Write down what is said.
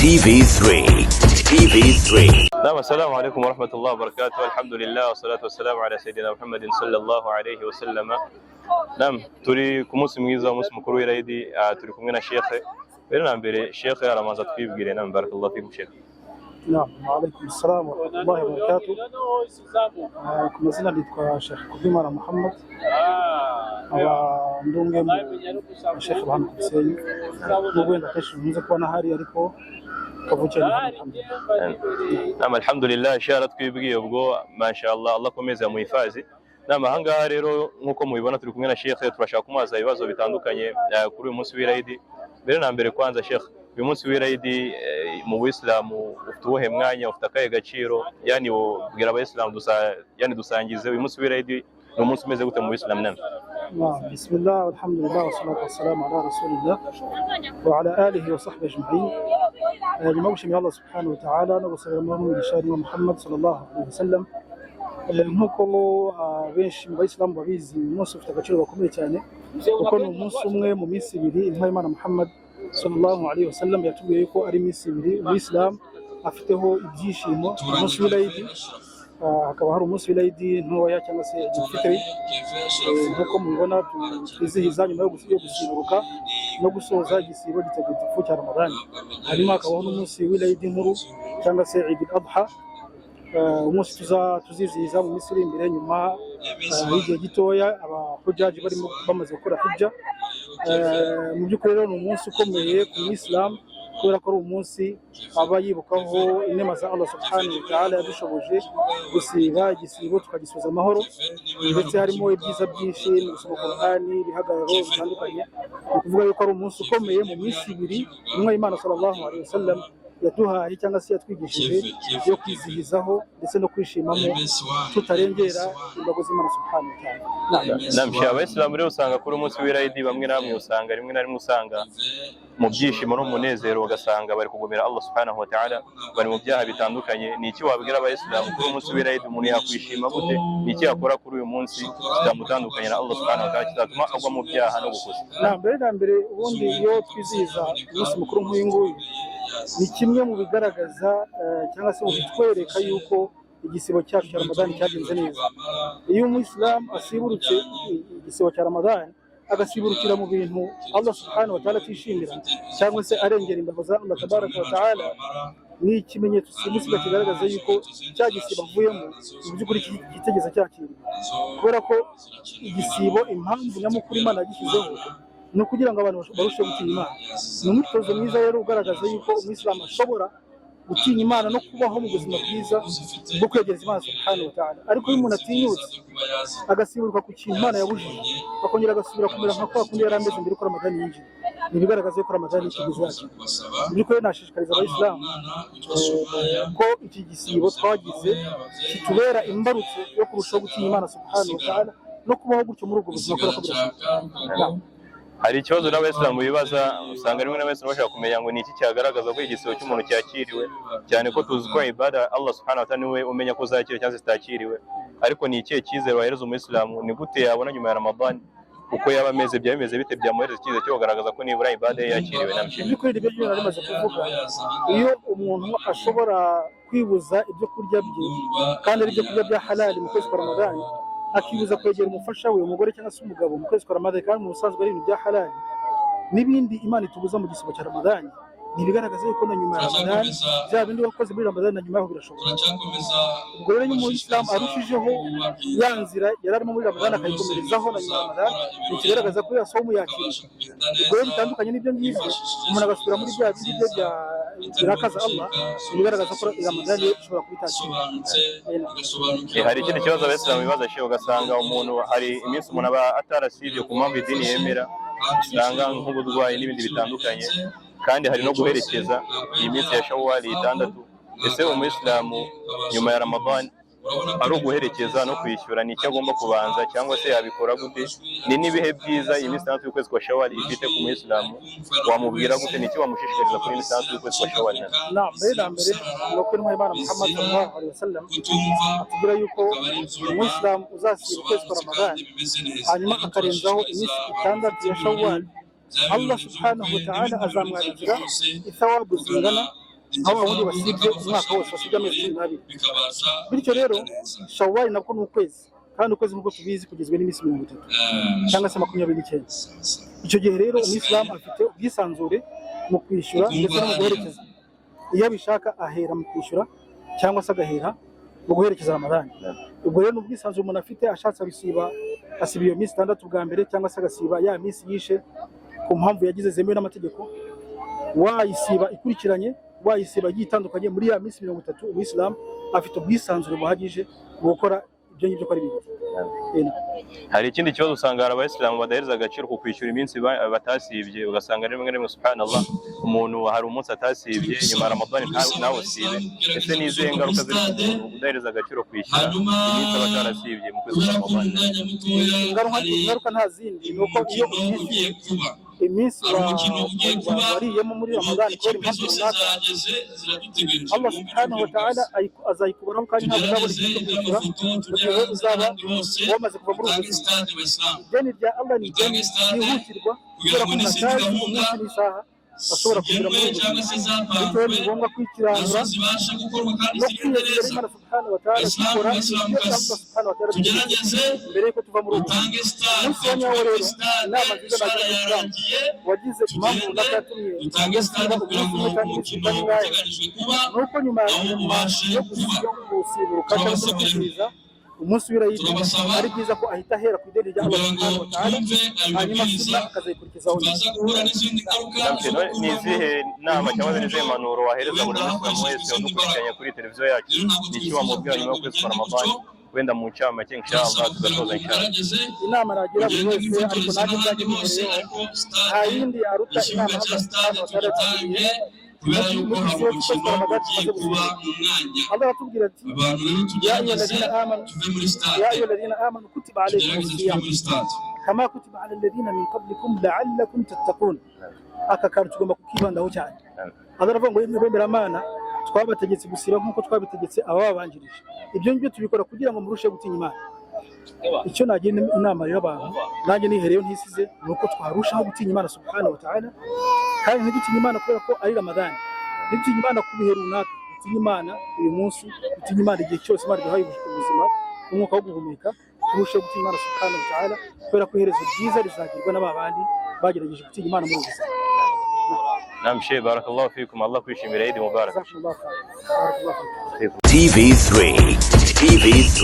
TV3. TV3. نعم، السلام عليكم ورحمة الله وبركاته. الحمد لله والصلاة والسلام على سيدنا محمد صلى الله عليه وسلم. نعم، turi ku munsi mwiza, umunsi mukuru w'Irayidi. Turi kumwe na shekhe. Mbere na mbere, shekhe aramanza twibwire. نعم، بارك الله فيكم shekhe. نعم، وعليكم السلام ورحمة الله وبركاته. Ku mazina nitwa Sheikh Kubwimana Muhammad, nkaba ndi umwe mu bashekhe ba hano ku Gisenyi, nubwo wenda akenshi nkunze kuba nahari, ariko kavukire ni hano, alhamdulillah. نعم، الحمد لله. Sheikh aratwibwiye ubwo, ما شاء الله, Allah akomeze amuhifazi. نعم, ahangaha rero nk'uko mubibona turi kumwe na shekhe, turashaka kumubaza ibibazo bitandukanye kuri uyu munsi w'Irayidi. Mbere na mbere kwanza, shekhe, uyu munsi w'Irayidi mu Buyisilamu ufite uwuhe mwanya, ufite akahe gaciro? Yani ubwira Abayisilamu dusa, yani dusangize, uyu munsi w'Irayidi ni umunsi umeze gute mu Buyisilamu? نعم. نعم، بسم الله والحمد لله والصلاة والسلام على رسول الله وعلى آله وصحبه أجمعين. Nyuma yo gushimira Allah سبحانه وتعالى no gusabira amahoro n'umugisha wa Muhammad صلى الله عليه وسلم, nk'uko benshi mu Bayisilamu babizi, uyu munsi ufite agaciro gakomeye cyane kuko ni umunsi umwe mu minsi ibiri intumwa y'Imana Muhammad صلى الله عليه وسلم yatubwiye yuko ari iminsi ibiri Umuyisilamu afiteho ibyishimo: umunsi w'Irayidi, hakaba hari umunsi w'Irayidi ntoya cyangwa se Idul. Nk'uko mubibona, twizihiza nyuma yo gusiburuka no gusoza igisibo gitagatifu cya Ramadani, hanyuma hakabaho n'umunsi w'Irayidi nkuru cyangwa se Eid al-Adha, umunsi tuzizihiza mu minsi iri imbere nyuma y'igihe gitoya abahujaji barimo bamaze gukora hijja. Mu by'ukuri rero ni umunsi ukomeye ku Muyisilamu kubera ko ari umunsi aba yibukaho inema za Allah سبحانه وتعالى yadushoboje gusiba igisibo tukagisoza amahoro, ndetse harimo ibyiza byinshi mu gusoma Qur'ani, ibihagararo bitandukanye. Ni ukuvuga yuko ari umunsi ukomeye mu minsi ibiri intumwa y'Imana صلى الله عليه وسلم yaduhaye cyangwa se yatwigishije yo kwizihizaho ndetse no kwishimamo tutarengera imbago z'Imana سبحانه وتعالى. نعم. نعم, abayisilamu rero usanga kuri umunsi w'Irayidi bamwe na bamwe usanga rimwe na rimwe usanga mu byishimo no mu munezero ugasanga bari kugomera Allah سبحانه وتعالى, bari mu byaha bitandukanye. Ni iki wabwira Abayisilamu kuri uyu munsi w'Irayidi? Umuntu yakwishima gute? Ni iki yakora kuri uyu munsi kitamutandukanya na Allah سبحانه وتعالى, kitatuma agwa mu byaha no gukosa? Na mbere na mbere, ubundi iyo twizihiza umunsi mukuru nk'uyu nguyu ni kimwe mu bigaragaza cyangwa se mu bitwereka yuko igisibo cyacu cya Ramadani cyagenze neza. Iyo Umuyisilamu asiburutse igisibo cya Ramadani, agasiburukira mu bintu Allah سبحانه وتعالى atishimira cyangwa se arengera imbago za Allah تبارك وتعالى, ni ikimenyetso simusiga kigaragaza yuko cya gisibo avuyemo mu by'ukuri kitigeze cyakirwa, kubera ko igisibo, impamvu nyamukuru Imana yagishyizeho ni ukugira ngo abantu barusheho gutinya Imana. Ni umwitozo mwiza rero ugaragaza yuko Umuyisilamu ashobora gutinya Imana no kubaho mu buzima bwiza bwo kwegereza Imana سبحانه وتعالى. Ariko iyo umuntu atinyutse agasiburuka ku kintu Imana yabujije, akongera agasubira kumera nka kwa kundi yari ameze mbere yuko Ramadani yinjiye, ni ibigaragaza yuko Ramadani itigeze yakira. Mu by'ukuri nashishikariza Abayisilamu ko iki gisibo twagize kitubera imbarutso yo kurushaho gutinya Imana سبحانه وتعالى no kubaho gutyo muri ubwo buzima, kubera ko birashoboka. نعم. Hari ikibazo n'Abayisilamu bibaza, usanga rimwe n'Abayisilamu bashaka kumenya ngo ni iki cyagaragaza ko igisibo cy'umuntu cyakiriwe, cyane ko tuzi ko ibada Allah سبحانه وتعالى niwe umenya ko zakiriwe cyangwa se zitakiriwe. Ariko ni ikihe cyizere wahereza Umuyisilamu? Ni gute yabona nyuma ya Ramadani uko yaba ameze, byaba bimeze bite byamuhereza icyizere cyo kugaragaza ko nibura ibada ye yakiriwe na Mu by'ukuri nibyo byo nari maze kuvuga. Iyo umuntu ashobora kwibuza ibyo kurya bye kandi ari ibyo kurya bya halali mu kwezi kwa Ramadani, akibuza kwegera umufasha we, umugore cyangwa se umugabo, mu kwezi kwa Ramadani, kandi mu busanzwe ari ibintu bya halali, n'ibindi Imana itubuza mu gisibo cya Ramadani, ni ibigaragaza yuko na nyuma ya Ramadani bya bindi wakoze muri Ramadani na nyuma yaho birashoboka. Ubwo rero iyo Umuyisilamu arushijeho ya nzira yari arimo muri Ramadani akayikomerezaho na nyuma ya Ramadani, ni ikigaragaza ko ya somu yakiriye. Ubwo rero bitandukanye n'ibyo ngibyo, umuntu agasubira muri bya bindi bye bya birakaza Allah, ni ibigaragaza ko Ramadani ye ishobora kuba itakiriye. Hari ikindi kibazo Abayisilamu bibaza, shehe. Ugasanga umuntu, hari iminsi umuntu aba atarasibye ku mpamvu idini yemera, usanga nk'uburwayi n'ibindi bitandukanye, kandi hari no guherekeza iyi minsi ya Shawwali 6. Ese Umuyisilamu nyuma ya Ramadani ari uguherekeza no kwishyura, ni icyo agomba kubanza cyangwa se yabikora gute? Ni n'ibihe byiza iyi minsi 6 y'ukwezi kwa Shawwali ifite ku Muyisilamu? Wamubwira gute? Ni icyo wamushishikariza kuri iyi minsi 6 y'ukwezi kwa Shawwali? Na mbere na mbere ni uko intumwa y'Imana Muhammad صلى الله عليه وسلم atubwira yuko Umuyisilamu uzasiba ukwezi kwa Ramadani hanyuma akarenzaho iminsi 6 ya Shawwal, Allah سبحانه وتعالى azamwandikira ithawabu zingana Aho abahundi basibye umwaka wose, basibye amezi 12. Bityo rero Shawwal nabwo ni ukwezi, kandi ukwezi nk'uko tubizi kugizwe n'iminsi 30 cyangwa se 29. Icyo gihe rero umuyisilamu afite ubwisanzure mu kwishyura ndetse no mu guherekeza. Iyo abishaka ahera mu kwishyura cyangwa se agahera mu guherekeza Ramadani. Ubwo rero ni ubwisanzure umuntu afite, ashatse abisiba, asiba iyo minsi 6 bwa mbere, cyangwa se agasiba ya minsi yishe ku mpamvu yagize zemewe n'amategeko. Wayisiba ikurikiranye, wayisiba igiye itandukanye muri ya minsi 30, umuyisilamu afite ubwisanzure buhagije mu gukora ibyo ngibyo uko ari bibiri. Hari ikindi kibazo, usanga hari abayisilamu badahereza agaciro ku kwishyura iminsi batasibye, ugasanga rimwe na rimwe, subhanallah, umuntu hari umunsi atasibye, nyuma ya Ramadani ntawusibe. Ese ni izihe ngaruka ziri ku muntu udahereza agaciro kwishyura iminsi aba atarasibye mu kwezi kwa Ramadani? Ingaruka nta zindi, ni uko iyo utishyuye iminsi wariyemo muri Ramadani kubera impamvu runaka, Allah subhanahu wa ta'ala azayikubaraho, kandi ntabwo uzabona igihe cyo kwishyura mu gihe uzaba wamaze kuva muri ubu buzima. Ideni rya Allah ni ideni ryihutirwa, kubera ko umuntu atazi umunsi n'isaha ashobora kugira muri ubu buzima. Bityo rero ni ngombwa kwikiranura no kwiyegurira Imana subhanahu wa ta'ala, dukora ibyo Allah subhanahu wa ta'ala adutegetse mbere y'uko tuva muri ubu buzima. Umunsi wa nyawo rero, inama nziza nagira umuyisilamu wagize impamvu runaka yatumye asiba umunsi umwe cyangwa iminsi itari ingahe, ni uko nyuma yo gusiburuka cyangwa se kwizihiza umunsi w'irayidi, ari byiza ko ahita ahera ku ideni rya Allah subhanahu wa ta'ala, hanyuma sunna akazayikurikizaho nyuma. Ni izihe nama cyangwa se ni izihe mpanuro wahereza buri musilamu wese udukurikiranye kuri televiziyo yacu? Ni iki wamubwira nyuma y'ukwezi kwa Ramadani, wenda mu ncamake, inshallah tugasoza, inshallah? Inama nagira buri wese, ariko nanjye ubwanjye mbihereyeho, nta yindi yaruta inama Allah subhanahu wa ta'ala yatugiriye muri iki gihe cy'ukwezi kwa Ramadani tumaze gusiba. Allah aratubwira ati: "Ya ayyuha alladhina amanu, ya ayyuha alladhina amanu, kutiba alaykum as-siyam kama kutiba ala alladhina min qablikum la'allakum tattaqun." Aka kantu tugomba kukibandaho cyane. Allah aravuga ngo: "Yemwe bemeramana, twabategetse gusiba nk'uko twabitegetse abababanjirije. Ibyo ngibyo tubikora kugira ngo murusheho gutinya Imana." Icyo nagira inama rero abantu, nanjye nihereyo ntisize, ni uko twarushaho gutinya Imana subhanahu wa ta'ala, kandi ntidutinye Imana kubera ko ari Ramadani, ntidutinye Imana ku bihe runaka, dutinye Imana uyu munsi, dutinye Imana igihe cyose Imana iduhaye ubuzima n'umwuka wo guhumeka. Turusheho gutinya Imana subhanahu wa ta'ala, kubera ko iherezo ryiza rizagirwa na ba bandi bagerageje gutinya Imana muri ubu buzima. Naam Sheikh, barakallahu fikum, Allah kwishimira. Eid Mubarak. Jazakumullahu khairan. Barakallahu fikum. TV3. TV3.